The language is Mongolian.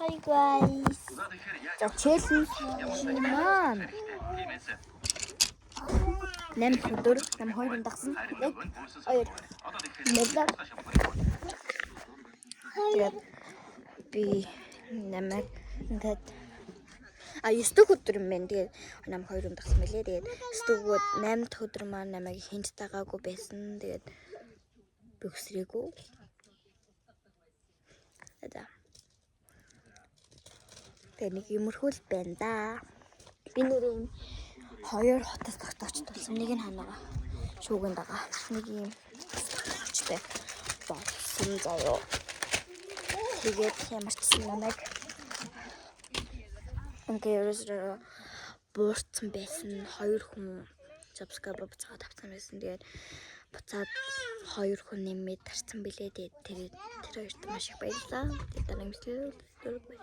Hi guys. За, challenge маань 8 өдөр нам хоёр дагсан. 1 2 1. Тэгээд би намайг ингээд 9 дэх өдөр юм байна. Тэгээд нам хоёр дагсан мөлий. Тэгээд 9 дэх 8 дахь өдөр маань намайг хинт дагаагүй байсан. Тэгээд би өсрээгүй. За. Тэгээ нэг юмрхүү л байна да. Би нэр юм хоёр хотоос тогтоогч болсон. Нэг нь ханаага шүүгэн дагаа. Нэг юм тогтоогчтой болсон заяо. Тэгээд ямар ч гэсэн намайг ингээ ерөөсөө буурсан байсан. Хоёр хүн subscribe буцаад авсан байсан. Тэгээд буцаад хоёр хүн нэмээд тарцсан билээ. Тэгээд тэр тэр хоёрт маш их баярлалаа. Тэгээд дараагийн бичлэгээр баярлалаа.